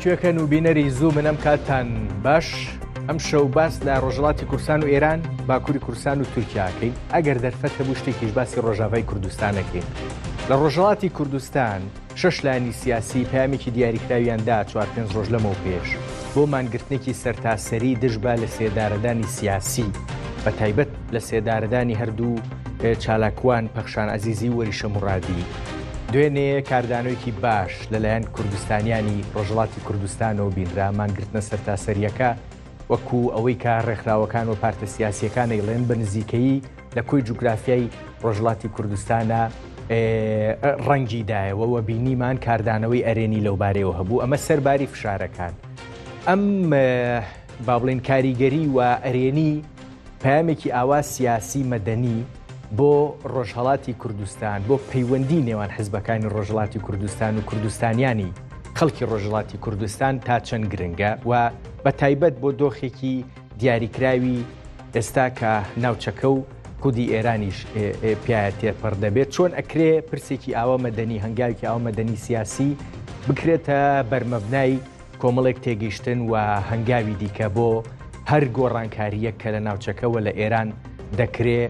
لەکوێکەن و بینەری زوو منەم کاتتان باش ئەم شەو باس لە ڕۆژهەڵاتی کوردستان و ئێران باکووری کوردستان و تورکیاکەین ئەگەر دەرفەت هەبوو شتێکیش باسی ڕۆژاڤای کوردستانەکەین لە ڕۆژهەڵاتی کوردستان شەش لایەنی سیاسی پەیامێکی دیاریکراویان دا چوار پێنج ڕۆژ لەمەوپێش بۆ مانگرتنێکی سەرتاسەری دژ بە لەسێدارەدانی سیاسی، بەتایبەت لەسێدارەدانی هەردوو چالاکوان پەخشان عەزیزی و وەریشە موڕادی. دوێنێ کاردانەوەیەکی باش لەلایەن کوردستانیانی ڕۆژهەڵاتی کوردستانەوە بینرا، مانگرتنە سەرتاسەرییەکە وەکو ئەوەی کە ڕێکخراوەکان و پارتە سیاسییەکان ئەیڵێن بە نزیکەیی لە کۆی جوگرافیای ڕۆژهەڵاتی کوردستانە ڕەنگی دایەوە و بینیمان کاردانەوەی ئەرێنی لەوبارەیەوە هەبوو ئەمە سەرباری فشارەکان ئەم با بڵێن کاریگەری و ئەرێنی پەیامێکی ئاوا سیاسی مەدەنی بۆ ڕۆژهەڵاتی کوردستان بۆ پەیوەندی نێوان حزبەکانی ڕۆژهەڵاتی کوردستان و کوردستانیانی خەڵکی ڕۆژهەڵاتی کوردستان تا چەند گرنگە و بە تایبەت بۆ دۆخێکی دیاریکراوی ئێستا کە ناوچەکە و خودی ئێرانیش پیاە تێپەڕ دەبێت چۆن ئەکرێ پرسێکی ئاوا مەدەنی هەنگاوێکی ئاوا مەدەنی سیاسی بکرێتە بەرمەبنای کۆمەڵێک تێگەیشتن و هەنگاوی دیکە بۆ هەر گۆڕانکارییەک کە لە ناوچەکە و لە ئێران دەکرێ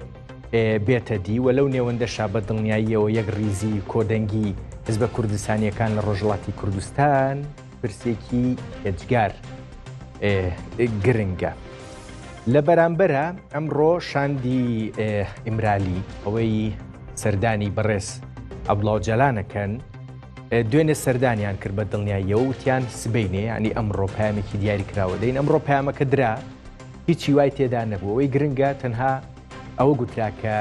بێتە دی و لەو نێوەندەشا بە دڵنیاییەوە یەک ڕیزی کۆدەنگی حزبە کوردستانییەکان لە ڕۆژهەڵاتی کوردستان پرسێکی ئێجگار گرنگە. لە بەرامبەرە ئەمڕۆ شاندی ئیمرالی ئەوەی سەردانی بەڕێز عەبدوڵا ئۆجالانەکەن دوێنێ سەردانیان کرد بە دڵنیاییەوە وتیان سبەینێ ینی ئەمڕۆ پامێکی دیاری کراوە دەین ئەمڕۆ پامەکە درا هیچی وای تێدا نەبوو ئەوەی گرنگە تەنها ئەوە گوترا کە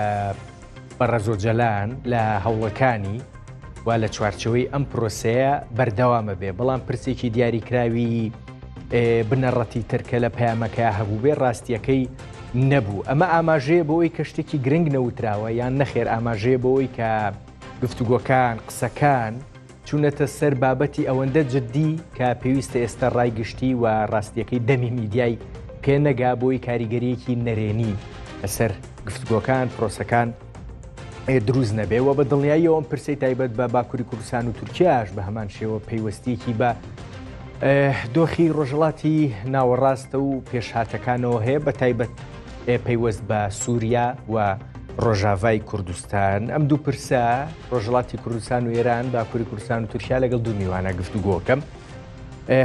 بەڕێز ئۆجالان لە هەوڵەکانی و لە چوارچەوەی ئەم پرۆسەیە بەردەوامە بێ بەڵام پرسێکی دیاریکراوی بنەڕەتی ترکە لە پەیامەکە هەبوو بێ ڕاستیەکەی نەبوو ئەمە ئاماژەیە بۆ ئەوی کە شتێکی گرنگ نەوتراوە یان نەخێر ئاماژەیە بۆ ئەوی کە گفتوگۆکان قسەکان چوونەتە سەر بابەتی ئەوەندە جددی کە پێویستە ئێستا ڕای گشتی و ڕاستیەکەی دەمی میدیای پێ نەگا بۆی کاریگەریەکی نەرێنی لەسەر گفتوگۆکان پرۆسەکان دروست نەبێ و بە دڵنیاییەوە ئەم پرسەی تایبەت بە باکووری کوردستان و تورکیاش بە هەمان شێوە پەیوەستیەکی بە دۆخی ڕۆژهەڵاتی ناوەڕاستە و پێشهاتەکانەوە هەیە بە تایبەت پەیوەست بە سووریا و ڕۆژاڤای کوردستان ئەم دوو پرسە ڕۆژهەڵاتی کوردستان و ئێران باکووری کوردستان و تورکیا لەگەڵ دوو میوانە گفتوگۆکەم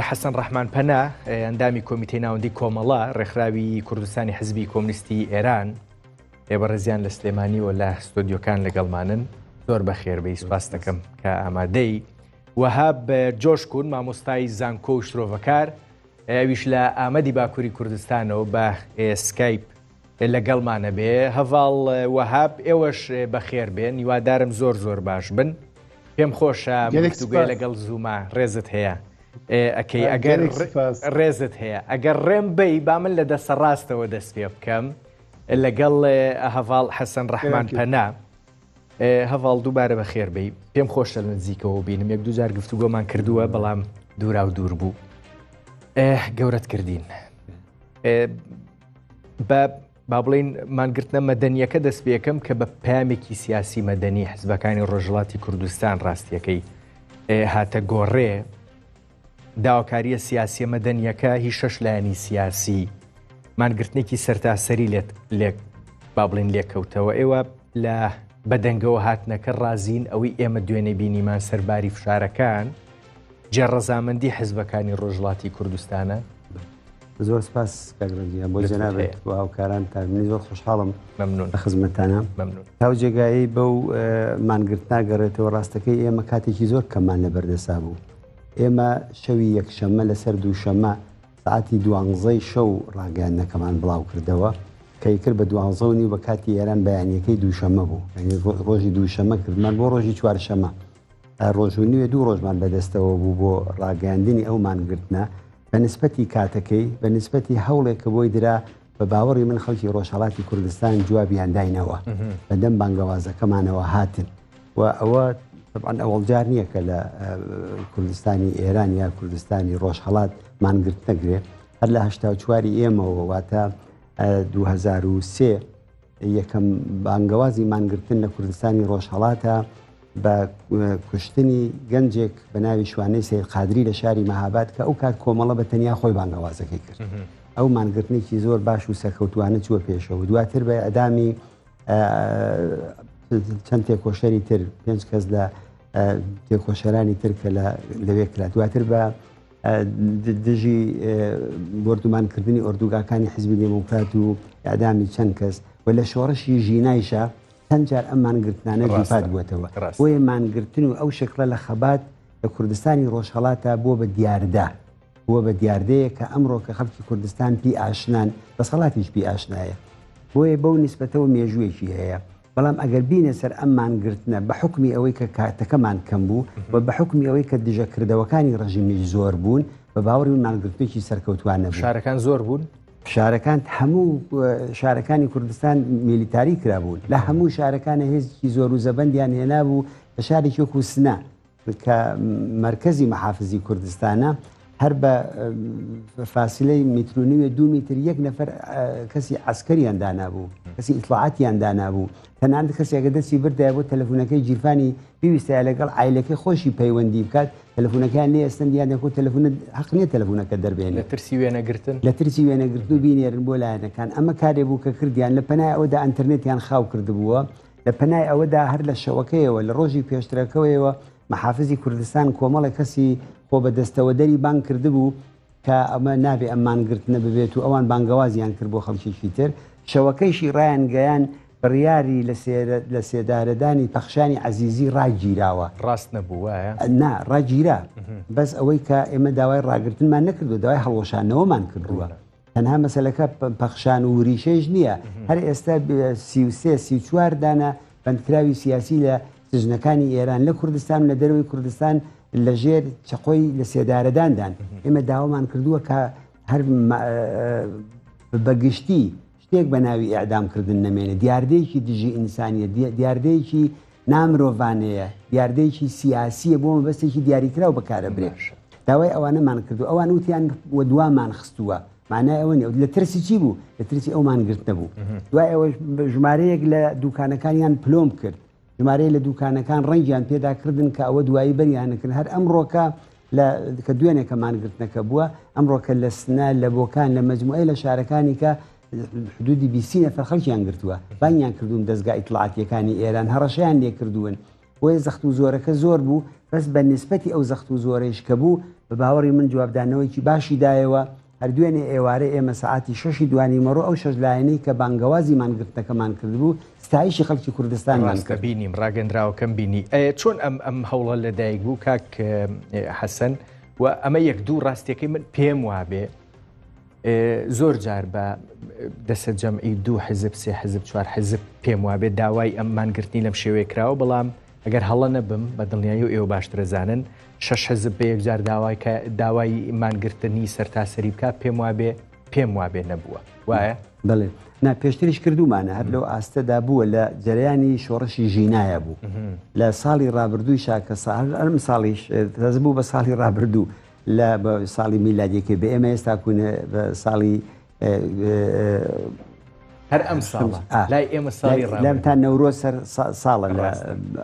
حەسەن ڕەحمان پەنا ئەندامی کۆمیتەی ناوەندی کۆمەڵە ڕێکخراوی کوردستانی حزبی کۆمنیستی ئێران ئێ بەڕێزیان لە سلێمانی و لە ستۆدیۆکان لەگەڵمانن زۆر بەخێربێی سپاس دەکەم کە ئامادەی وەهاب جۆشکون مامۆستای زانکۆ و شرۆڤەکار ئەویش لە ئامەدی باکووری کوردستانەوە بە سکایپ لەگەڵمانە بێ هەڤاڵ وەهاب ئێوەش بەخێر بێن هیوادارم زۆر زۆر باش بن پێم خۆشە گفتوگۆی لەگەڵ زووما ڕێزت هەیە ئەکەی ئەگەر ڕێزت هەیە ئەگەر ڕێم بی با من لە دەسە ڕاستەوە دەست پێ بکەم لەگەڵ هەڤاڵ حەسەن ڕەحمان پەنا هەڤاڵ دووبارە بەخێر بێی پێم خۆشە لە نزیکەوە بینم یەک دووجار گفتوگۆمان کردووە بەڵام دوورا و دوور بوو گەورەت کردین بە با بڵین مانگرتنە مەدەنیەکە دەست پێکەم کە بە پامێکی سیاسی مەدەنی حزبەکانی ڕۆژهەڵاتی کوردستان ڕاستیەکەی هاتە گۆڕێ داواکارییە سیاسییە مەدەنییەکە هی شەش لایەنی سیاسی مانگرتنێکی سەرتاسەری لێت لێک با بڵین لێکەوتەوە ئێوە لە بەدەنگەوە هاتنەکە ڕازین ئەوەی ئێمە دوێنێ بینیمان سەرباری فشارەکان جێ ڕەزامەندی حزبەکانی ڕۆژهەڵاتی کوردستانە؟ زۆر سپاس کاک ڕەنجیان بۆ جەنابت و هاوکارانتان منی زۆر خۆشحاڵم مەمنون لە خزمەتتانە مەمنون تاو جێگایەی بەو مانگرتنا گەڕێتەوە ڕاستەکەی ئێمە کاتێکی زۆر کەممان لە بەردەسا بوو ئێمە شەوی یەکشەممە لەسەر دووشەممە سەعاتی دوانزەی شەو ڕاگەیاندنەکەمان بڵاو کردەوە کە ئیتر بە دوانزە و نیو بە کاتی ئێران بەیانیەکەی دووشەممە بوو یعنی ڕۆژی دووشەممە کردمان بۆ ڕۆژی چوارشەممە ڕۆژ و نیوێ دوو ڕۆژمان بەدەستەوە بوو بۆ ڕاگەیاندنی ئەو مانگرتنە بە نسبەتی کاتەکەی بە نسبەتی هەوڵێک کە بۆی درا بە باوەڕی من خەڵکی ڕۆژهەڵاتی کوردستان جوابیان داینەوە بەدەم بانگەوازەکەمانەوە هاتن و ئەوە طبعا ئەوەڵ جار نییە کە لە کوردستانی ئێران یا کوردستانی ڕۆژهەڵات مانگرت نەگرێ هەر لە 84 ئێمەوە واتە 2003 یەکەم بانگەوازی مانگرتن لە کوردستانی ڕۆژهەڵاتە. بە کوشتنی گەنجێک بە ناوی شوانەی سەید قادری لە شاری مەهاباد کە ئەو کات کۆمەڵە بە تەنیا خۆی بانگەوازەکەی کرد. ئەو مانگرتنێکی زۆر باش و سەرکەوتوانە چووە پێشەوە. دواتر بە ئەدامی چەند تێکۆشەری تر، پێنج کەس لە تێکۆشەرانی تر کە لەوێ کرا. دواتر بە دژی بۆردومانکردنی ئۆردوگاکانی حزبی دێموکرات و ئەدامی چەند کەس و لە شۆڕشی ژینایشا چەند جار ئەم مانگرتنانە دووپات بووەتەوە. بۆیە مانگرتن و ئەو شکڵە لە خەبات لە کوردستانی ڕۆژهەڵاتدا بووە بە دیاردە، بووە بە دیاردەیەک کە ئەمڕۆ کە خەڵکی کوردستان پێی ئاشنان، دەسەڵاتیش پێی ئاشنایە. بۆیە بەو نیسبەتەوە مێژوویەکی هەیە. بەڵام ئەگەر بینە سەر ئەم مانگرتنە بە حوکمی ئەوەی کە کاتەکەمان کەم بوو و بە حوکمی ئەوەی کە دژەکردەوەکانی ڕژیمیش زۆر بوون، بە باوەڕی من مانگرتنێکی سەرکەوتوانە بوو. فشارەکان زۆر بوون؟ فشارەکان هەموو شارەکانی کوردستان میلیتاری کرابوون. لە هەموو شارەکانە هێزێکی زۆر و زەبەندیان هێنابوو. لە شارێکی وەکوو سنە کە مەرکەزی مەحافزی کوردستانە، هەر بە فاسلەی میتر و نیوێ دوو میتر یەک نەفەر کەسی عەسکەریان دانابوو، کەسی ئیتڵاعاتیان دانابوو. تەنانەت کەسێکە دەستی بردایە بۆ تەلەفونەکەی گیرفانی بیویستایە لەگەڵ عایلەکەی خۆشی پەیوەندی بکات، تەلەفونەکەیان لێ ئەستەندیان دەکۆ تەلەفونە حەق نییە تەلەفونەکە دەربێنێ. لە ترسی وێنەگرتن؟ لە ترسی وێنەگرتن و بینێرن بۆ لایەنەکان. ئەمە کارێ بوو کە کردیان لە پەنای ئەوەدا ئەنتەرنێتیان خاو کردبووە، لە پەنای ئەوەدا هەر لە شەوەکەیەوە لە ڕۆژی پێشترەکەوەیەوە مەحافزی کوردستان کۆمەڵێک کەسی خۆ بەدەستەوەدەری بانگ کردبوو کە ئەمە نابێ ئەم مانگرتنە ببێت و ئەوان بانگەوازیان کرد بۆ خەڵکێکی تر. شەوەکەیشی ڕایانگەیان بڕیاری لە سێدارەدانی پەخشانی عەزیزی ڕاگیراوە. ڕاست نەبوو وایە؟ نا ڕاگیرا، بەس ئەوەی کە ئێمە داوای ڕاگرتنمان نەکردووە، داوای هەڵوەشاندنەوەمان کردووە. تەنها مەسەلەکە پەخشان و وریشەیش نییە، هەر ئێستا 33 34 دانە بەندکراوی سیاسی لە سجنەکانی ئێران لە کوردستان و لە دەرەوەی کوردستان لە ژێر چەقۆی لە سێدارەداندان. ئێمە داوامان کردووە کە هەر بەگشتی شتێک بە ناوی ئیعدامکردن نەمێنێ، دیاردەیەکی دژی ئینسانیە، دیاردەیەکی نامرۆڤانەیە، دیاردەیەکی سیاسیە بۆ مەبەستێکی دیاریکراو بەکارەبرێ. داوای ئەوانەمان کردو ئەوان وتیان وەدوامان خستووە، معنای ئەوە نیە لە ترسی چی بوو؟ لە ترسی ئەو مانگرتنە بوو. دوای ئەوەش ژمارەیەک لە دوکانەکانیان پلۆم کرد، ژمارەیەک لە دوکانەکان ڕەنگیان پێدا کردن کە ئەوە دوایی بەریان نەکردن. هەر ئەمڕۆکە لە کە دوێنێکە مانگرتنەکە بووە، ئەمڕۆکە لە سنە، لە بۆکان، لە مەجموعەی لە شارەکانی کە حدودی بیسی نەفەر خەڵکیان گرتووە، بانگیان کردوون دەزگا ئیتڵاعاتییەکانی ئێران، هەڕەشەیان لێ کردوون. بۆیە زەخت و زۆرەکە زۆر بوو، بەس بە نیسبەتی ئەو زەخت و زۆرەیش کە بوو، بە باوەڕی من جوابدانەوەیەکی باشی دایەوە. هەر دوێنێ ئێوارە ئێمە سەعاتی شەشی دوانیمەڕۆ ئەو شەش لایەنەی کە بانگەوازی مانگرتنەکەمان کردبوو، ستایشی خەڵکی کوردستانمان ڕاستە کرد. بینیم ڕاگەندراوەکەم بینی. ئەیە چۆن ئەم ئەم هەوڵە لەدایک بوو کاک حەسەن؟ و ئەمە یەک دوو ڕاستیەکەی من پێم وابێ زۆر جار بە دەسە جەمعی دوو حزب سێ حزب چوار حزب پێم وابێ داوای ئەم مانگرتنی لەم شێوەیە کراوە، بەڵام ئەگەر هەڵە نەبم بە دڵنیایی و ئێوە باشترە زانن شەش حزب بە یەکجار داوای کە داوای مانگرتنی سەرتاسەری بکات پێم وابێ پێم وابێ نەبووە وایە؟ بەڵێ نا پێشتریش کردومانە هەر لەو ئاستەدا بووە لە جەرەیانی شۆڕشی ژینایە بوو لە ساڵی ڕابردووی شاکە ساڵ ئەم ساڵیش تەز بوو بە ساڵی ڕابردوو لە بە ساڵی میلادیەکەی بە ئێمە ئێستا کوونە بە ساڵی هەر ئەم ساڵە لای ئێمە ساڵی لەم تا نەورۆز سەر ساڵە لە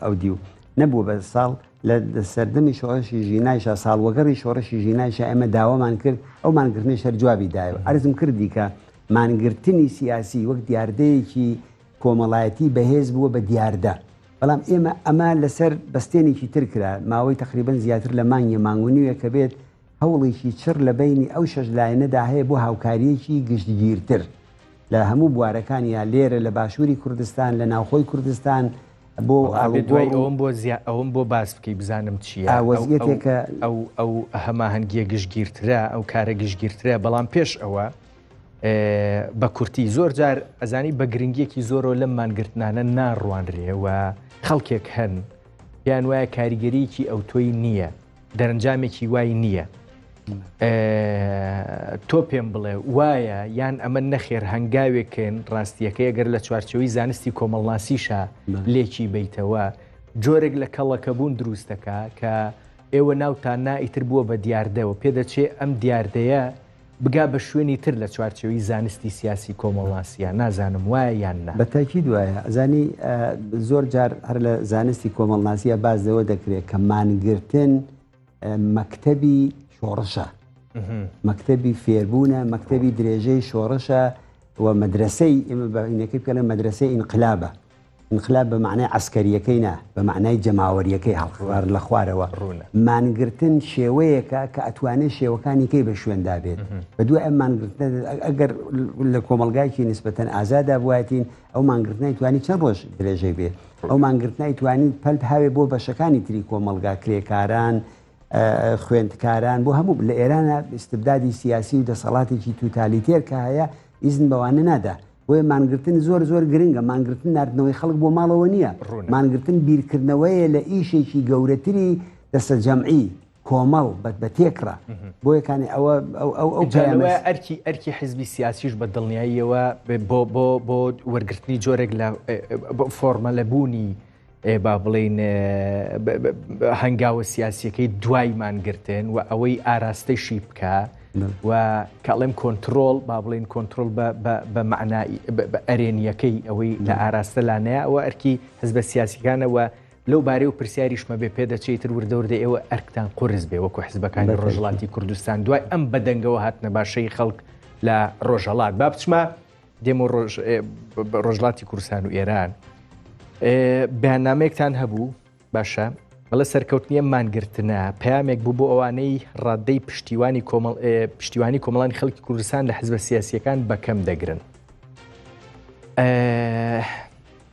ئەو دیو نەبوو بە ساڵ لە سەردەمی شۆڕشی ژینایشا ساڵوەگەڕی شۆڕشی ژینایشا ئێمە داوامان کرد ئەو مانگرتنەی شەر جوابی دایەوە عەرزم کردی کە مانگرتنی سیاسی وەک دیاردەیەکی کۆمەڵایەتی بەهێز بووە بە دیاردە بەڵام ئێمە ئەمە لەسەر بەستێنێکی تر کرا ماوەی تقریبن زیاتر لە مانگێ مانگ و نیوێک کە بێت هەوڵێکی چڕ لە بەینی ئەو شەش لایەنەدا هەیە بۆ هاوکارییەکی گشتگیرتر لە هەموو بوارەکان یا لێرە لە باشووری کوردستان لە ناوخۆی کوردستان بۆ ئەبێ دوای ئەوەم بۆ زیا ئەوەم بۆ باس بکەی بزانم چییە ئا وەزعیەتێکە ئەو ئەو هەماهەنگییە گشتگیرترە ئەو کارە گشتگیرترە بەڵام پێش ئەوە بە کورتی زۆر جار ئەزانی بە گرنگیەکی زۆرەوە لەم مانگرتنانە ناڕوانرێ و خەڵکێک هەن پێیان وایە کاریگەریەکی ئەوتۆی نییە دەرەنجامێکی وای نییە. تۆ پێم بڵێ وایە یان ئەمە نەخێر هەنگاوێکن ڕاستیەکەی ئەگەر لە چوارچەوەی زانستی کۆمەڵناسیشە لێکی بیتەوە جۆرێک لە کەڵەکەبوون دروستەکە کە ئێوە ناوتان نا ئیتر بووە بە دیاردەوە پێدەچێ ئەم دیاردەیە بگا بە شوێنی تر لە چوارچێوەی زانستی سیاسی کۆمەڵناسییا، نازانم وایە یان نا؟ بە تاکید وایە. ئەزانی زۆر جار هەر لە زانستی کۆمەڵناسییا باس لەوە دەکرێت کە مانگرتن مەکتەبی شۆڕشە، مەکتەبی فێربوونە، مەکتەبی درێژەی شۆڕشە و مەدرەسەی ئێمە بە ئینەکەی پێڵێن مەدرەسەی ئینقلابە. ئینقلاب بە مەعنای عەسکەرییەکەی نا، بە مەعنای جەماوەرییەکەی هەڵخوار لە خوارەوە. ڕوونە. مانگرتن شێوەیەکە کە ئەتوانێ شێوەکانی کەی بە شوێندا بێت. بە دوای ئەم مانگرتنە ئەگەر لە کۆمەڵگایەکی نیسبەتەن ئازادا بوایەتین، ئەو مانگرتنە ئەیتوانی چەند ڕۆژ درێژەی بێ. ئەو مانگرتنە ئەیتوانی پەل بهاوێ بۆ بەشەکانی تری کۆمەڵگا، کرێکاران، خوێندکاران، بۆ هەموو. لە ئێرانە ئیستبدادی سیاسی و دەسەڵاتێکی توتالیتێر کە هەیە ئیزن بەوانە نادا. بۆیە مانگرتن زۆر زۆر گرنگە، مانگرتن ناردنەوەی خەڵک بۆ ماڵەوە نییە، مانگرتن بیرکردنەوەیە لە ئیشێکی گەورەتری دەستەجەمعی، کۆمەڵ، بە تێکڕا. بۆیە کانی ئەوە ئەو ئەو ئەو جا لەوەیە ئەرکی ئەرکی حزبی سیاسیش بە دڵنیاییەوە بۆ بۆ بۆ وەرگرتنی جۆرێک لە فۆرمەلەبوونی با بڵێین هەنگاوە سیاسیەکەی دوای مانگرتن و ئەوەی ئاراستەشی بکە و کاڵێم کۆنتترۆل با بڵین کۆنتترۆل بە معنای ئەرێنیەکەی ئەوەی لە ئاراستە لانەیە ئەوە ئەرکی حزبە سیاسیکانەوە لەو بارەی و پرسیاریشمە بێ پێدەچێت تر وردەوردە ئێوە ئەرکتان قرس بێ وەکو حزبەکانی ڕۆژهەڵاتی کوردستان دوای ئەم بەدەنگەوە هاتنە باشەی خەڵک لە ڕۆژهەڵات با بچمە دێمۆ ڕۆژهەڵاتی کوردستان و ئێران بەیاننامەیەکتان هەبوو باشە بەڵێ سەرکەوتنی ئەم مانگرتنە پەیامێک بوو بۆ ئەوانەی ڕادەی پشتیوانی کۆمەڵ پشتیوانی کۆمەڵانی خەڵکی کوردستان لە حزبە سیاسیەکان بەکەم دەگرن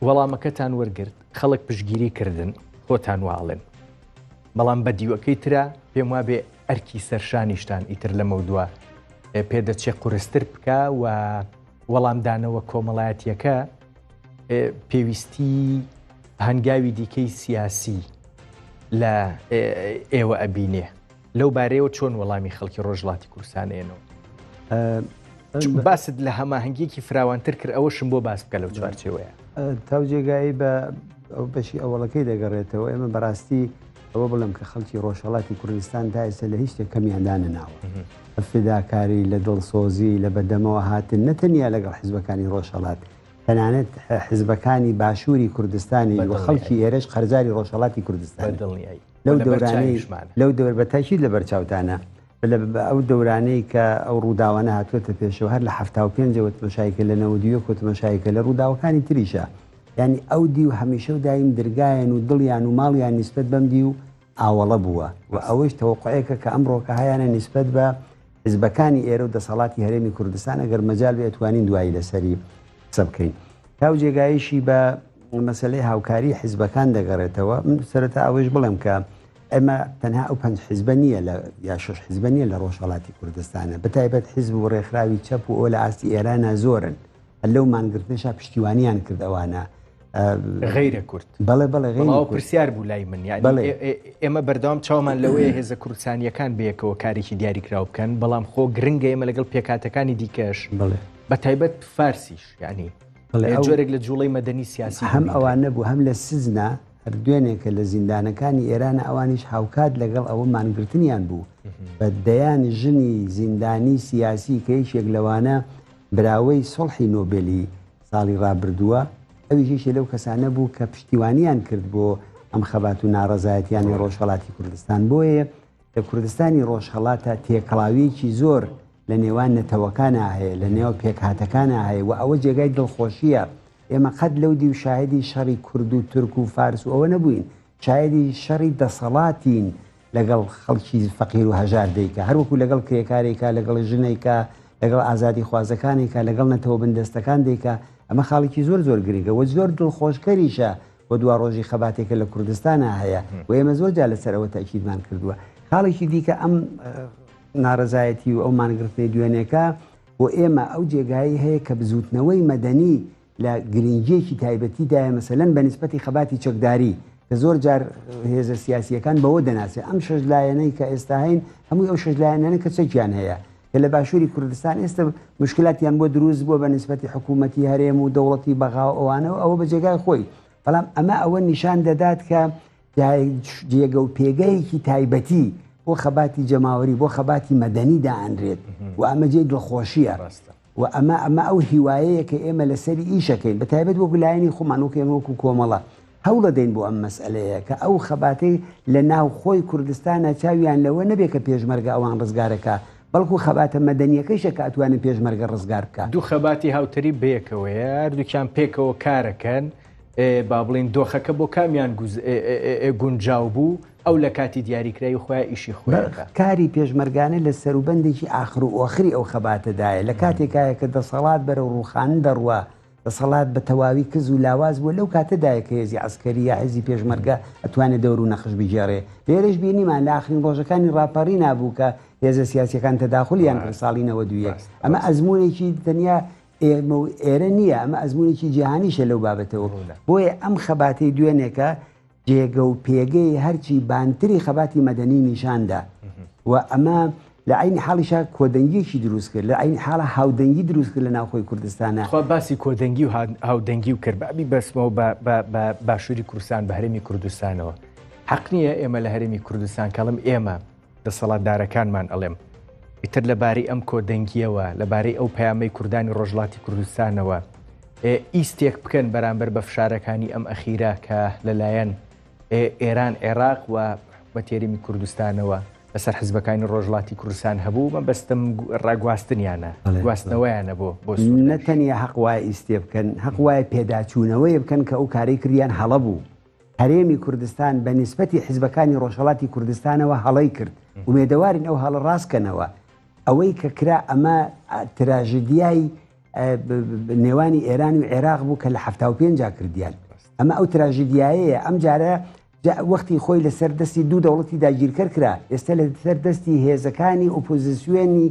وەڵامەکەتان وەرگرت خەڵک پشگیری کردن خۆتان واڵێن بەڵام بە دیوەکەی ترە پێم وابێ ئەرکی سەرشانیشتان ئیتر لەمەودوا پێدەچێ قورستر بکە و وەڵامدانەوە کۆمەڵایەتیەکە پێویستی هەنگاوی دیکەی سیاسی لە ئێوە ئەبینێ لەو بارەیەوە چۆن وەڵامی خەڵکی ڕۆژهەڵاتی کوردستان ئێنەوە؟ باست لە هەماهەنگیەکی فراوانتر کرد ئەوەشم بۆ باس بکە لەو چوارچێوەیە. تاو جێگایی بە ئەو بەشی ئەوەڵەکەی دەگەڕێتەوە ئێمە بەڕاستی ئەوە بڵێم کە خەڵکی ڕۆژهەڵاتی کوردستان تا ئێستا لە هیچ شتێک کەمیان دانەناوە لە فیداکاری لە دڵسۆزی لە بەدەمەوە هاتن نە تەنیا لەگەڵ حزبەکانی ڕۆژهەڵات تەنانەت حزبەکانی باشووری کوردستانی و خەڵکی ئێرەش قەرزاری ڕۆژهەڵاتی کوردستان لەو دەورانەی لەو دەور بە تاکید لە بەرچاوتانە ئەو دەورانەی کە ئەو ڕووداوانە هاتووەتە پێشەوە هەر لە 75ەوە تمەشای کە لە 91 تمەشای کە لە ڕووداوەکانی تریشە یعنی ئەو دیو هەمیشە و دایم درگایەن و دڵیان و ماڵیان نیسبەت بەم دیو ئاوەڵە بووە و ئەوەیش تەوەقعێکە کە ئەمڕۆکە هەیانە نیسبەت بە حزبەکانی ئێرە و دەسەڵاتی هەرێمی کوردستان ئەگەر مەجال بێ ئەتوانین دوایی لەسەری قسە بکەین. تاو جێگایشی بە مەسەلەی هاوکاری حزبەکان دەگەڕێتەوە من سەرەتا ئەوەیش بڵێم کە ئێمە تەنها ئەو پەنج حزبە نییە لە یا شش حزبە نییە لە ڕۆژهەڵاتی کوردستانە بەتایبەت حزب و ڕێکخراوی چەپ و ئەو لە ئاستی ئێرانە زۆرن هەر لەو مانگرتنەشا پشتیوانیان کرد ئەوانە غەیرە کورد. بەڵێ بەڵێ غەیری بەڵام کورد. پرسیار بوو لای من یعنی بەڵێ. ئێمە بەردەوام چاومان لەوەیە هێزە کوردستانیەکان بەیەکەوە کارێکی دیاریکراو بکەن بەڵام خۆ گرنگە ئێمە لەگەڵ پێکهاتەکانی دیکەش بەڵێ. بە تایبەت فارسیش یعنی بەڵێ، ئەو جۆرێک لە جوڵەی مەدەنی سیاسی هەم ببینرێت. ئەوانە بوو هەم لە سجنا هەر دوێنێکە لە زیندانەکانی ئێرانە ئەوانیش هاوکات لەگەڵ ئەوە مانگرتنیان بوو بە دەیان ژنی زیندانی سیاسی کە یەکێک لەوانە براوەی سوڵحی نۆبێلی ساڵی ڕابردووە، ئەویش یەکێ لەو کەسانە بوو کە پشتیوانیان کرد بۆ ئەم خەبات و ناڕەزایەتیانەی ڕۆژهەڵاتی کوردستان. بۆیە لە کوردستانی ڕۆژهەڵاتا تێکەڵاوییەکی زۆر لە نێوان نەتەوەکانا هەیە، لە نێو پێکهاتەکانا هەیە و ئەوە جێگای دڵخۆشییە. ئێمە قەت لەو دیو شاهیدی شەڕی کورد و تورک و فارس و ئەوە نەبووین، شاهیدی شەڕی دەسەڵاتین لەگەڵ خەڵکی فەقیر و هەژار دەیکا، هەروەکو لەگەڵ کرێکارێکا، لەگەڵ ژنێکا، لەگەڵ ئازادیخوازەکانێکا، لەگەڵ نەتەوە بندەستەکان دەیکا، ئەمە خاڵێکی زۆر زۆر گرنگە و زۆر دڵخۆشکەریشە بۆ دواڕۆژی خەباتێکە لە کوردستانا هەیە و ئێمە زۆر جار لەسەر ئەوە تەئکیدمان کردووە. خاڵێکی دیکە ئەم ناڕەزایەتی و ئەو مانگرتنەی دوێنێکە بۆ ئێمە ئەو جێگایەی هەیە کە بزووتنەوەی مەدەنی لە گرنگییەکی تایبەتیدایە مەسەلەن بە نیسبەتی خەباتی چەکداری کە زۆر جار هێزە سیاسییەکان بەوە دەناسێ ئەم شەش لایەنەی کە ئێستا هەین هەمووی ئەو شەش لایەنانە کە چەکیان هەیە کە لە باشووری کوردستان ئێستا مشکلاتیان بۆ دروست بووە بە نیسبەتی حکوومەتی هەرێم و دەوڵەتی بەغا و ئەوانە و ئەوە بە جێگای خۆی بەڵام ئەمە ئەوە نیشان دەدات کە جێگە و پێگەیەکی تایبەتی بۆ خەباتی جەماوەری بۆ خەباتی مەدەنی دائەنرێت. و ئەمە جێی دڵخۆشییە. ڕاستە. و ئەمە ئەمە ئەو هیوایەیە کە ئێمە لەسەری ئیشەکەین بە تایبەت وەکو لایەنی خۆمان وەکو ئێمە وەکو کۆمەڵە هەوڵەدەین بۆ ئەم مەسئەلەیە کە ئەو خەباتەی لە ناوخۆی کوردستانە چاویان لەوە نەبێ کە پێشمەرگە ئەوان ڕزگارەکا بەڵکو خەباتە مەدەنیەکەیشە کە ئەتوانێ پێشمەرگە ڕزگار بکا. دوو خەباتی هاوتەریب بەیەکەوەیە هەردووکیان پێکەوە کارەکەن با بڵێین دۆخەکە بۆ کامیان گونجاو بوو ئەو لە کاتی دیاریکراوی خۆیا ئیشی خۆی ئەکا. کاری پێشمەرگانە لە سەروبەندێکی ئاخر و ئۆخری ئەو خەباتەدایە، لە کاتێکایە کە دەسەڵات بەرەو ڕووخان دەڕوا، دەسەڵات بە تەواوی کز و لاواز بووە، لەو کاتەدایە کە هێزی عەسکەری یا هێزی پێشمەرگە ئەتوانێ دەور و نەخش بگێڕێ. لێرەش بینیمان لە ئاخرین ڕۆژەکانی ڕاپەڕینا بوو کە هێزە سیاسییەکان تەداخولیان کرد ساڵی 91. ئەمە ئەزموونێکی تەنیا ئێمە و ئێرە نییە، ئەمە ئەزموونێکی جیهانیشە لەو بابەتەوە. بۆیە ئەم خەباتەی دوێنێکە جێگە و پێگەی هەرچی بانتری خەباتی مەدەنی نیشان دا و ئەمە لە عەینی حاڵیشا کۆدەنگییەکی دروست کرد، لە عەینی حاڵا هاودەنگی دروست کرد لە ناوخۆی کوردستانا. تخوا باسی کۆدەنگی و هاودەنگی و کرد با بیبەستمەوە بە بە بە باشووری کوردستان بە هەرێمی کوردستانەوە. حەق نییە ئێمە لە هەرێمی کوردستان کەڵم ئێمە دەسەڵاتدارەکانمان ئەڵێم ئیتر لەبارەی ئەم کۆدەنگییەوە، لەبارەی ئەو پەیامەی کوردانی ڕۆژهەڵاتی کوردستانەوە ئیستێک بکەن بەرامبەر بە فشارەکانی ئەم ئەخیرە کە لەلایەن ئێران، عێراق و حکومەتی هەرێمی کوردستانەوە لەسەر حزبەکانی ڕۆژهەڵاتی کوردستان هەبوو، مەبەستم ڕاگواستنیانە، گواستنەوەیانە بۆ بۆ سووریا. نە تەنیا هەق وایە ئیستێ بکەن، هەق وایە پێداچوونەوەیە بکەن کە ئەو کارەی کردیان هەڵە بوو. هەرێمی کوردستان بە نیسبەتی حیزبەکانی ڕۆژهەڵاتی کوردستانەوە هەڵەی کرد، ئومێدەوارین ئەو هەڵە ڕاست کەنەوە. ئەوەی کە کرا ئەمە تراژیدیای نێوانی ئێران و عێراق بوو کە لە 75 کردیان. ئەمە ئەو تراژیدیایەیە ئەم جارە وەختی خۆی لەسەر دەستی دوو دەوڵەتی داگیرکەر کرا، ئێستا لەسەر دەستی هێزەکانی ئۆپۆزیسیۆنی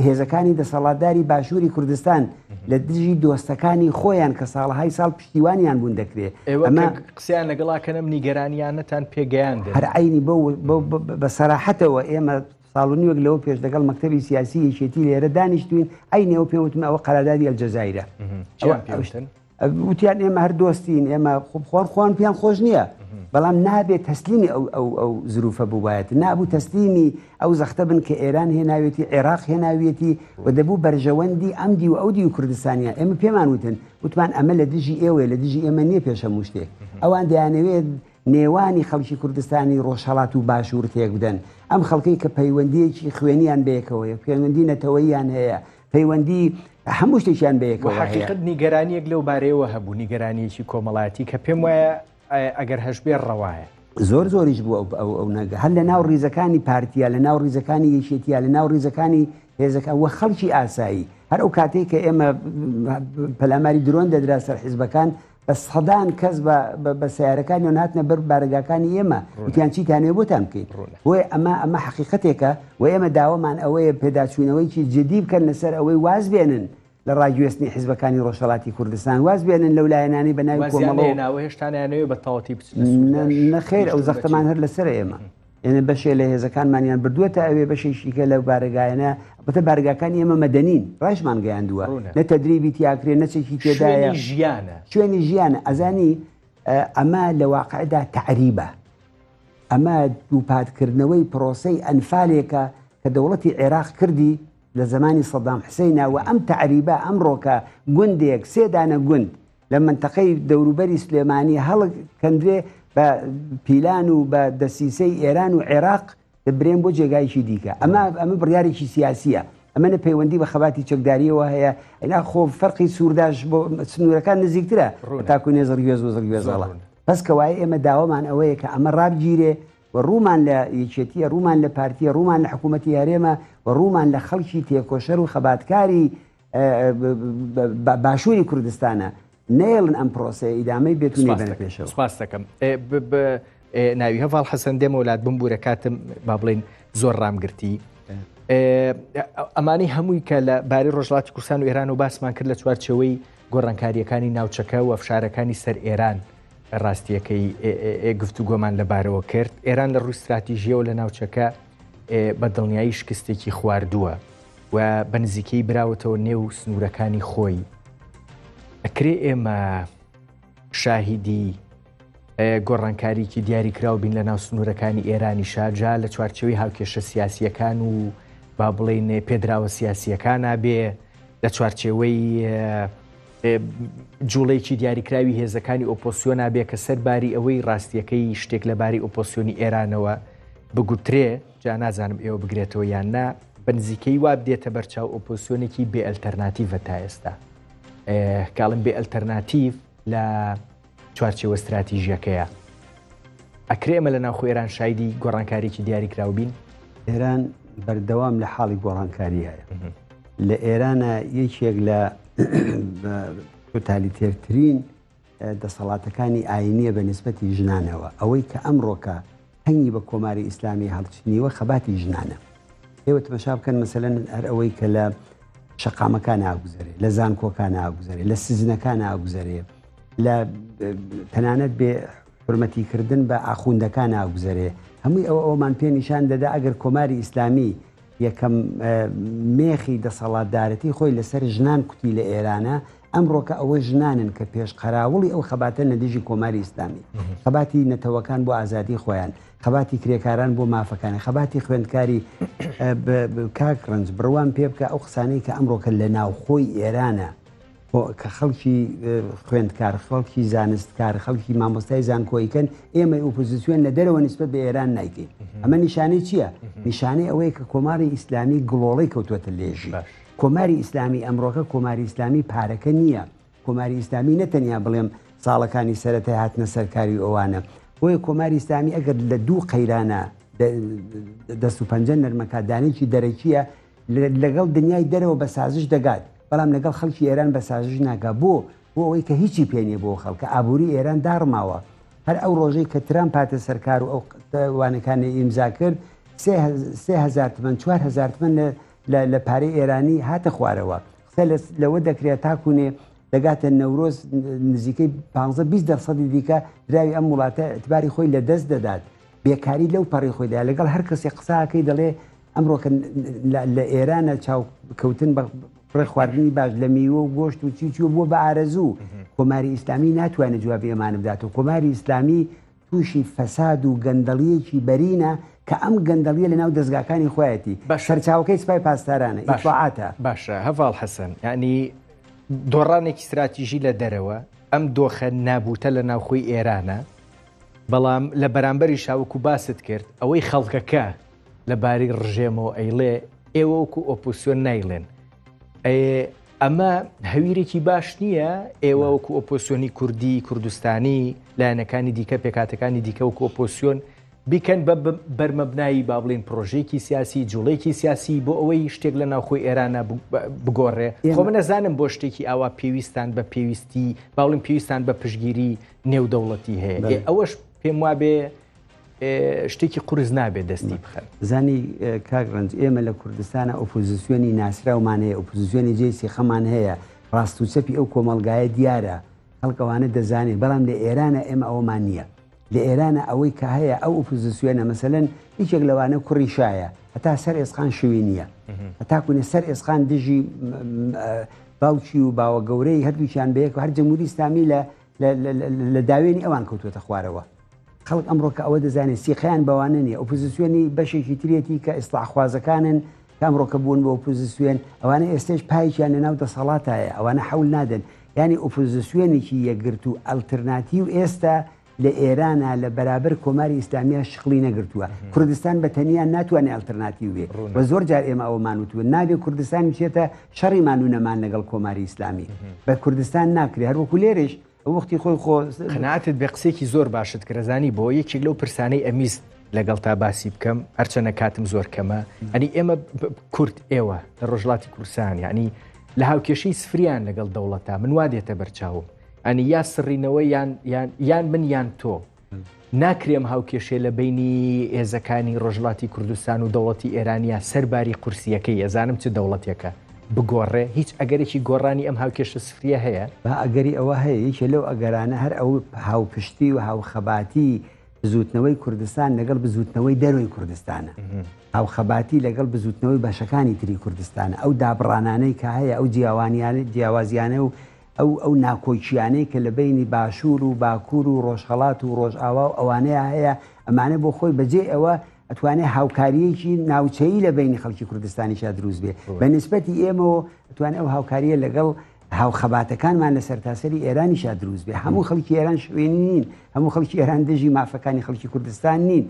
هێزەکانی دەسەڵاتداری باشووری کوردستان لە دژی دۆستەکانی خۆیان کە ساڵەهای ساڵ پشتیوانیان بوون دەکرێ. ئێوە کە قسەیان لەگەڵا کەن ئەم نیگەرانییانەتان پێ گەیاندن؟ هەر عەینی بەو بە سەراحەتەوە ئێمە ساڵ و نیوێک لەوە پێش لەگەڵ مەکتەبی سیاسی یەکێتی لێرە دانیشتوین، عەینی ئەو پێم وتم ئەوە قەرادادی ئەلجەزایرە. چیان پێ وتن؟ وتیان ئێمە هەر دۆستین، ئێمە خۆن خۆن پێیان خۆش نییە، بەڵام نابێت تەسلیمی ئەو ئەو ئەو زروفە بووبایەت، نابوو تەسلیمی ئەو زەختە بن کە ئێران هێناوێتی، عێراق هێناویەتی و دەبوو بەرژەوەندی ئەم دیو ئەو دیو کوردستانیان. ئێمە پێمان وتن، وتمان ئەمە لە دژی ئێوەیە، لە دژی ئێمە نییە پێش هەموو شتێک. ئەوان دەیانەوێت نێوانی خەڵکی کوردستانی ڕۆژهەڵات و باشوور تێک بدەن. ئەم خەڵکەی کە پەیوەندییەکی خوێنیان بەیەکەوەیە، پەیوەندی نەتەوەییان هەیە، پەیوەندی هەموو شتێکیان بەیەکەوە هەیە. حەقیقەت نیگەرانییەک لەو بارەیەوە هەبوو، نیگەرانییەکی کۆمەڵایەتی کە پێم وایە ئەگەر هەشبێ ڕەوایە. زۆر زۆریش بوو ئەو ئەو نەگە هەر لە ناو ڕیزەکانی پارتیا، لە ناو ڕیزەکانی یەکێتیا، لە ناو ڕیزەکانی هێزەکان و خەڵکی ئاسایی. هەر ئەو کاتەی کە ئێمە پەلاماری درۆن دەدرا سەر حیزبەکان، بە سەدان کەس بە سەیارەکانیان هاتنە بەر بارەگاکانی ئێمە، وتیان چیتان هەیە بۆتان بکەین. بۆیە ئەمە ئەمە حەقیقەتێکە و ئێمە داوامان ئەوەیە پێداچوونەوەیەکی جدی بکەن لەسەر ئەوەی واز بێنن لە ڕاگوێستنی حیزبەکانی ڕۆژهەڵاتی کوردستان، واز بێنن لەو لایەنانەی بە ناوی وازیان کۆمەڵەوە نەهێناوە، هێشتا نایانەوێ بە تەواوەتی بچنە سوورداش. نەخێر، ئەو گەیشتوون بە زەختەمان چی؟ هەر لەسەرە ئێمە. ئێمە بەشێ لە هێزەکانمانیان بردووەتە ئەوێ، بەشێکی کە لەو بارەگایانە، ئەڵبەتە بارەگاکانی ئێمە مەدەنین، ڕایشمان گەیاندووە، ڕوونە. نە تەدریبی تیاکرێ، نە چەکی تێدایە. شوێنی ژیانە. شوێنی ژیانە. ئەزانی ئەمە لە واقعدا تەعریبە. ئەمە دووپاتکردنەوەی پرۆسەی ئەنفالێکە کە دەوڵەتی عێراق کردی لە زەمانی سەدام حسەینا و ئەم تەعریبە ئەمڕۆکە گوندێک، سێ دانە گوند لە مەنتەقەی دەوروبەری سلێمانی هەڵکەندرێ بە پیلان و بە دەسیسەی ئێران و عێراق دەبرێن بۆ جێگایەکی دیکە. ئەمە ئەمە بڕیارێکی سیاسییە. ئەمە نە پەیوەندی بە خەباتی چەکدارییەوە هەیە، ئەینا خۆ فەرقی سوورداش بۆ سنوورەکان نزیکترە تاکو نێ زڕگوێز و زڕگوێزەڵە. بەس کەوایە ئێمە داوامان ئەوەیە کە ئەمە ڕابگیرێ و ڕوومان لە یەکێتییە، ڕوومان لە پارتییە، ڕوومان لە حکوومەتی هەرێمە و ڕوومان لە خەڵکی تێکۆشەر و خەباتکاری باشووری کوردستانە نەیەڵن ئەم پرۆسەیە ئیدامەی بێت و نەیبەنە پێشەوە. سپاس دەکەم. ناوی هەڤاڵ حەسەن دێمەوە لات بمبوورە کاتم با بڵێین زۆر ڕامگرتی. ئەمانەی هەمووی کە لە باری ڕۆژهەڵاتی کوردستان و ئێران و باسمان کرد لە چوارچێوەی گۆڕانکارییەکانی ناوچەکە و فشارەکانی سەر ئێران ڕاستیەکەی گفتوگۆمان لەبارەوە کرد. ئێران لە ڕووی ستراتیژیەوە لە ناوچەکە بە دڵنیایی شکستێکی خواردووە. و بە نزیکەیی براوەتەوە نێو سنوورەکانی خۆی. ئەکرێ ئێمە شاهیدی گۆڕانکاریکی دیاریکراو بین لە ناو سنوورەکانی ئێرانیشا، جا لە چوارچێوەی هاوکێشە سیاسییەکان و با بڵێین پێدراوە سیاسییەکانا بێ، لە چوارچێوەی جوڵەیەکی دیاریکراوی هێزەکانی ئۆپۆسیۆنا بێ کە سەر باری ئەوەی ڕاستیەکەی شتێک لە باری ئۆپۆسیۆنی ئێرانەوە بگوترێ جا نازانم ئێوە بگرێتەوە یان نا بە نزیکەی وا بدێتە بەرچاو ئۆپۆسیۆنێکی بێ ئەلتەرناتیڤە تا ئێستا کاڵم بێ ئەلتەرناتیڤ لە چوارچێوە ستراتیژیەکەیە. ئەکرێ ئێمە لە ناوخۆی ئێران شایدی گۆڕانکاریی دیاریکراو بین؟ ئێران بەردەوام لە حاڵی گۆڕانکاریایە. لە ئێرانە یەکێک لە تۆتالیتێرترین دەسەڵاتەکانی ئاینیە بە نسبەتی ژنانەوە. ئەوەی کە ئەمڕۆکە تەنگی بە کۆماری ئیسلامی هەڵچنیوە خەباتی ژنانە. ئێوە تمەشا بکەن مەسەلەن هەر ئەوەی کە لە شەقامەکان ئاگوزەرێ، لە زانکۆکان ئاگوزەرێ، لە سجنەکان ئاگوزەرێ، لە تەنانەت بێ حرمەتی کردن بە ئاخوندەکان ئاگوزەرێ، هەمووی ئەوە ئەومان پێ نیشان دەدا ئەگەر کۆماری ئیسلامی یەکەم مێخی دەسەڵاتدارەتی خۆی لەسەر ژنان کوتی لە ئێرانە، ئەمڕۆکە ئەوە ژنانن کە پێش قەراوڵی ئەو خەباتەن لە دژی کۆماری ئیسلامی، خەباتی نەتەوەکان بۆ ئازادی خۆیان، خەباتی کرێکاران بۆ مافەکانی، خەباتی خوێندکاری کاک ڕەنج بڕوام پێ بکە ئەو قسانەی کە ئەمڕۆکە لە ناوخۆی ئێرانە کە خەڵکی خوێندکار، خەڵکی زانستکار، خەڵکی مامۆستای زانکۆیکەن، ئێمەی ئۆپۆزیسیۆن لە دەرەوە نیسبەت بە ئێران نایکەین. ئەمە نیشانەی چییە؟ نیشانەی ئەوەیە کە کۆماری ئیسلامی گڵۆڵەی کەوتووەتە لێژی. کۆماری ئیسلامی ئەمڕۆکە کۆماری ئیسلامی پارەکە نییە. کۆماری ئیسلامی نە تەنیا بڵێم ساڵەکانی سەرەتای هاتنە سەرکاری ئەوانە. بۆیە کۆماری ئیسلامی ئەگەر لە دوو قەیرانە دەست و پەنجە نەرمەکە دانێکی دەرەکییە لەگەڵ دنیای دەرەوە بە سازش دەگات، بەڵام لەگەڵ خەڵکی ئێران بە سازش ناگا. بۆ؟ بۆ ئەوەی کە هیچی پێ نییە بۆ خەڵکە. ئابووری ئێران داڕماوە. هەر ئەو ڕۆژەی کە ترامپ هاتە سەر کار و ئەو وانەکانی ئیمزا کرد، 3000 تمەن، 4000 تمەن لە پارەی ئێرانی هاتە خوارەوە. قسە لەوە دەکرێت تاکوونێ دەگاتە نەورۆز نزیکەی 15 20 دەرسەدی دیکە دراوی ئەم وڵاتە ئیعتباری خۆی لەدەست دەدات. بێکاری لەو پەڕی خۆیدا لەگەڵ هەر کەسێک قسەکەی دەڵێ ئەمڕۆ کە لە ئێرانە چاو کەوتن بە بڕێ خواردنی باش لە میوە و گۆشت و چی چی بووە بە ئارەزوو کۆماری ئیسلامی ناتوانێت جوابی ئەمانە بدات و کۆماری ئیسلامی تووشی فەساد و گەندەڵیەکی بەرینە کە ئەم گەندەڵیە لە ناو دەزگاکانی خۆیەتی باشە. سەرچاوەکەی سپای پاسدارانە باشە. ئیتڵاعاتە. باشە هەڤاڵ حەسەن یانی دۆڕانێکی ستراتیژی لە دەرەوە ئەم دۆخە نابوتە لە ناوخۆی ئێرانە بەڵام لە بەرامبەریشا وەکو باست کرد ئەوەی خەڵکەکە لە بارەی ڕژێمەوە ئەیڵێ ئێوە وەکو ئۆپۆسیۆن نایڵێن. ئەمە هەویرێکی باش نییە ئێوە وەکو ئۆپۆسیۆنی کوردی کوردستانی لایەنەکانی دیکە پێکاتەکانی دیکە وەکو ئۆپۆسیۆن بیکەن بە بەرمەبنایی با بڵین پرۆژێکی سیاسی جوڵێکی سیاسی بۆ ئەوەی شتێک لە ناوخۆی ئێرانە بگۆڕێ خۆ من نەزانم بۆ شتێکی ئاوا پێویستان بە پێویستی باڵین پێویستان بە پشگیری نێودەوڵەتی هەیە ئەوەش پێم وابێ شتێکی قورس نابێت دەستی بخەن. زانی کاک ڕەنج ئێمە لە کوردستانە ئۆپۆزیسیۆنی ناسراومان هەیە، ئۆپۆزیسیۆنی جێی سیخەمان هەیە، ڕاست و چەپی ئەو کۆمەڵگایە دیارە، خەڵک ئەوانە دەزانێ، بەڵام لە ئێرانە ئێمە ئەوەمان نییە. لە ئێرانە ئەوەی کە هەیە ئەو ئۆپۆزیسیۆنە مەسەلەن یەکێک لەوانە کوڕی شایە، هەتا سەر ئێسقان شوینییە، هەتاکوونێ سەر ئێسقان دژی باوکی و باوە گەورەی هەردووکیان بەیەک هەر جمهوری ئیسلامی لە لە داوێنی ئەوان کەوتووەتە خوارەوە. خەڵک ئەمڕۆ کە ئەوە دەزانێت سیقەیان بەوانە نییە، ئۆپۆزیسیۆنی بەشێکی ترێتی کە ئیسڵاحخوازەکانن کە ئەمڕۆکە بوون بە ئۆپۆزیسیۆن، ئەوانە ئێستێش پایەکیان لەناو دەسەڵاتایە، ئەوانە حەول نادەن. یانی ئۆپۆزیسیۆنێکی یەکگرتوو ئەلترناتیو ئێستا لە ئێرانا لە بەرابەر کۆماری ئیسلامییا شکڵی نەگرتووە. کوردستان بە تەنیا ناتوانێ ئەلترناتیو بێ و زۆر جار ئێمە ئەوەمان وتووە نابێ کوردستان بچێتە شەڕی مان و نەمان لەگەڵ کۆماری ئیسلامی. بە کوردستان ناکرێ هەروەکو لێرەیش وەختی خۆی خۆ قەناعەتت بێ قسەیەکی زۆر باشت کرد ئەزانی بۆ یەکێک لەو پرسانەی ئەمیست لەگەڵتا باسی بکەم هەرچەنە کاتم زۆر کەمە ئەنی ئێمە کورد ئێوە لە ڕۆژلاتی کوردستان یعنی لە هاوکێشەی سفریان لەگەڵ دەوڵەتە من وا دێتە بەرچاوم ئەنی یا سڕینەوە یان یان من یان تۆ ناکرێ ئەم هاوکێشەیە لە بەینی هێزەکانی ڕۆژهەڵاتی کوردستان و دەوڵەتی ئێرانیا سەر باری قورسییەکەی، ئەزانم چ دەوڵەتێکە، بگۆڕێ؟ هیچ ئەگەرێکی گۆڕانی ئەم هاوکێشە سفرییە هەیە؟ با ئەگەری ئەوە هەیە، یەکێ لەو ئەگەرانە هەر ئەو هاوپشتی و هاوخەباتی بزووتنەوەی کوردستان لەگەڵ بزووتنەوەی دەرەوەی کوردستانە. هاوخەباتی لەگەڵ بزووتنەوەی بەشەکانی تری کوردستانە. ئەو دابڕانانەی کە هەیە، ئەو جیاوانیانە، جیاوازیانە و ئەو ئەو ناکۆکییانەی کە لە بەینی باشوور و باکوور و ڕۆژهەڵات و ڕۆژئاوا و ئەوانەیا هەیە، ئەمانە بۆ خۆی بە جێی ئەوە. ئەتوانێ هاوکارییەکی ناوچەیی لە بەینی خەڵکی کوردستانیشا دروست بێ. بە نیسبەتی ئێمەوە ئەتوانێ ئەو هاوکارییە لەگەڵ هاوخەباتەکانمان لە سەرتاسەری ئێرانیشا دروست بێ. هەموو خەڵکی ئێران شوێنی نین، هەموو خەڵکی ئێران دژی مافەکانی خەڵکی کوردستان نین.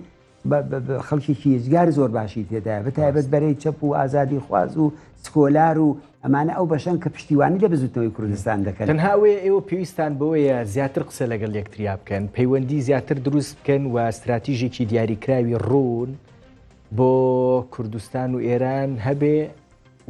خەڵکێکی یەجگار زۆر باشی تێدایە، بە تایبەت بەرەی چەپ و ئازادیخواز و سکۆلار و ئەمانە ئەو بەشەن کە پشتیوانی لە بزوتنەوەی کوردستان دەکەن. تەنها ئەوەیە ئێوە پێویستان بەوەیە زیاتر قسە لەگەڵ یەکتریا بکەن، پەیوەندی زیاتر دروست بکەن و ستراتیژێکی دیاریکراوی ڕوون بۆ کوردستان و ئێران هەبێ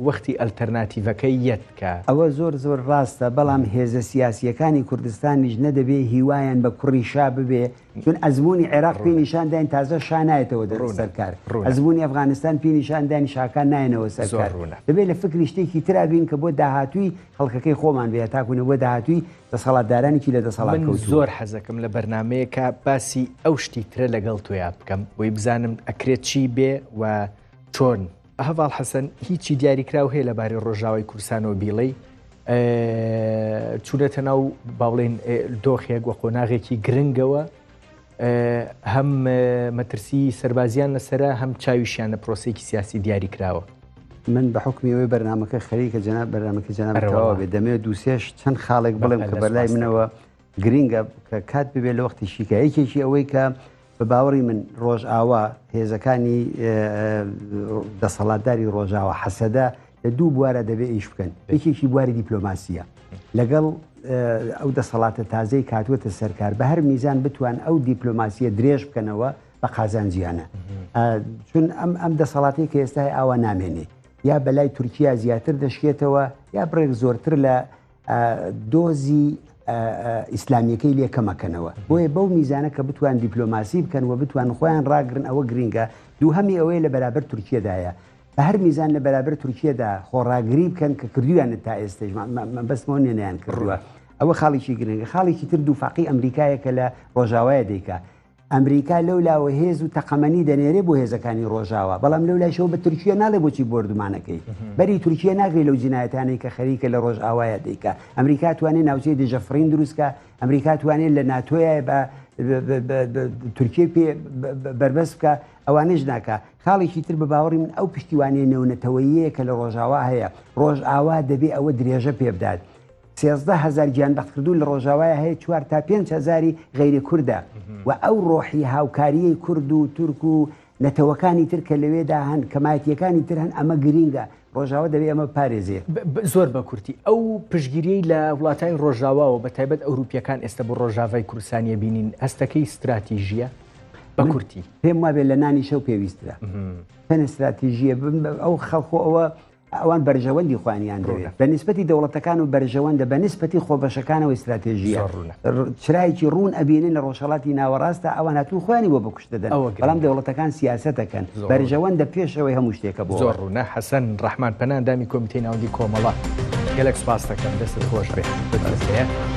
وەختی ئەلتەرناتیڤەکەی یەت کە. ئەوە زۆر زۆر ڕاستە، بەڵام هێزە سیاسییەکانی کوردستانیش نە دەبێ هیوایان بە کوڕی شا ببێ، چون ئەزموونی عێراق پێی نیشان داین تازە شا نایەتەوە سەر کار، ئەزموونی ئەفغانستان پێی نیشان داین شاکان نایەنەوە سەر کار. دەبێ لە فکری شتێکی ترا بین کە بۆ داهاتووی خەڵکەکەی خۆمان بێ هەتاکوو نە بۆ داهاتووی دەسەڵاتدارانێکی لە دەسەڵات کەوتوو. من زۆر حەزەکەم لە بەرنامەیەکا باسی ئەو شتی ترە لەگەڵ تۆیا بکەم بۆی بزانم ئەکرێت چی بێ و چۆن. هەڤاڵ حەسەن، هیچی دیاریکراو هەیە لەبارەی ڕۆژاوای کوردستانەوە بیڵێی؟ چوونەتە ناو با بڵێین دۆخێک و قۆناغێکی گرنگەوە هەم مەترسی سەربازیان لەسرە هەم چاویشیان لە پرۆسێکی سیاسی دیاری کراوە. من بە حکمی ئەوەی بەرنمەکە خەریکە جەناب بەرنمەکە جەناب تەواو بێ دەمەوێت دووسێش چەند خاڵێک بڵێم کە بەلای منەوە گرینگە کە کات ببێت لە وەختی شیکە یەکێکی ئەوەی کە بە باوەڕی من ڕۆژئاوا، هێزەکانی دەسەڵاتداری ڕۆژاوا، حەسەدە لە دوو بوارە دەبێ ئیش بکەن، یەکێکی بواری دیپلۆماسیە لەگەڵ ئەو دەسەڵاتە تازەی کاتوەتە سەرکار بە هەر میزان بتوان ئەو دیپلۆماسیە درێژ بکەنەوە بە قازانجیانە چون ئەم ئەم دەسەڵاتی کە ئێستا ئاوا نامێنێ یا بەلای تورکیا زیاتر دەشکێتەوە یا بڕێک زۆرتر لە دۆزی ئیسلامیەکەی لێ کەمەکەنەوە بۆیە بەو میزانە کە بتوان دیپلۆماسی بکەن و بتوان خۆیان ڕاگرن ئەوە گرینگە دووهەمی ئەوەیە لە بەرابەر تورکیەدایە بە هەر میزان لە بەرابەر تورکیەدا خۆڕاگری بکەن کە کردویانە تا ئێستش مەبەستمەوە نیە نەیان کردووە ئەوە خاڵێکی گرنگە خاڵێکی تر دووفاقی ئەمریکایە کە لە ڕۆژاوایە دەیکا ئەمریکا لەو لاوە هێز و تەقەمەنی دەنێرێ بۆ هێزەکانی ڕۆژاوا، بەڵام لەو لایشەوە بە تورکیە ناڵێ بۆچی بۆردومانەکەی. بەری تورکیە ناگرێ لەو جینایەتانەی کە خەریکە لە ڕۆژئاوایا دەیکا. ئەمریکا توانێ ناوچەی دژە فڕین دروست کا، ئەمریکا توانێ لە ناتۆیای بە تورکیەی پێ بەربەست بکا، ئەوانەش ناکا. خاڵێکی تر بە باوەڕی من ئەو پشتیوانیە نێونەتەوەییەیە کە لە ڕۆژاوا هەیە. ڕۆژئاوا دەبێ ئەوە درێژە پێ بدات. 13 هەزار گیانبەختکردوو لە ڕۆژاوایە هەیە چوار تا پێنج هەزاری غەیرە کوردە و ئەو ڕۆحی هاوکاریەی کورد و تورک و نەتەوەکانی تر کە لەوێدا هەن کەمایەتیەکانی تر هەن ئەمە گرینگە ڕۆژاوا دەبێ ئەمە بپارێزێ. زۆر بە کورتی ئەو پشتگیریەی لە وڵاتانی ڕۆژاواوە بە تایبەت ئەوروپیەکان ئێستا بۆ ڕۆژاڤای کوردستانیە بینین هەستەکەی ستراتیژیە؟ بە کورتی. پێم وابێ لە نانی شەو پێویسترە چەند ستراتیژیە ئەو خەڵکۆ ئەوە ئەوان بەرژەوەندی خۆیانیان دەوێت بە نیسبەتی دەوڵەتەکان و بەرژەوەندە بە نیسبەتی خۆبەشەکانەوە ئیستراتێژیە چرایەکی ڕوون ئەبینن لە ڕۆژهەڵاتی ناوەڕاستە ئەوان هاتوون خۆیانی بۆ بکوشت دەدەن بەڵام دەوڵەتەکان سیاسەتەکەن بەرژەوەندە پێشەوەی هەموو شتێکە بۆ زۆر ڕوونە حەسەن ڕەحمان پەنا ئەندامی کۆمیتەی ناوەندی کۆمەڵە گەلەک سوپاس دەکەم دەستت خۆش بێ.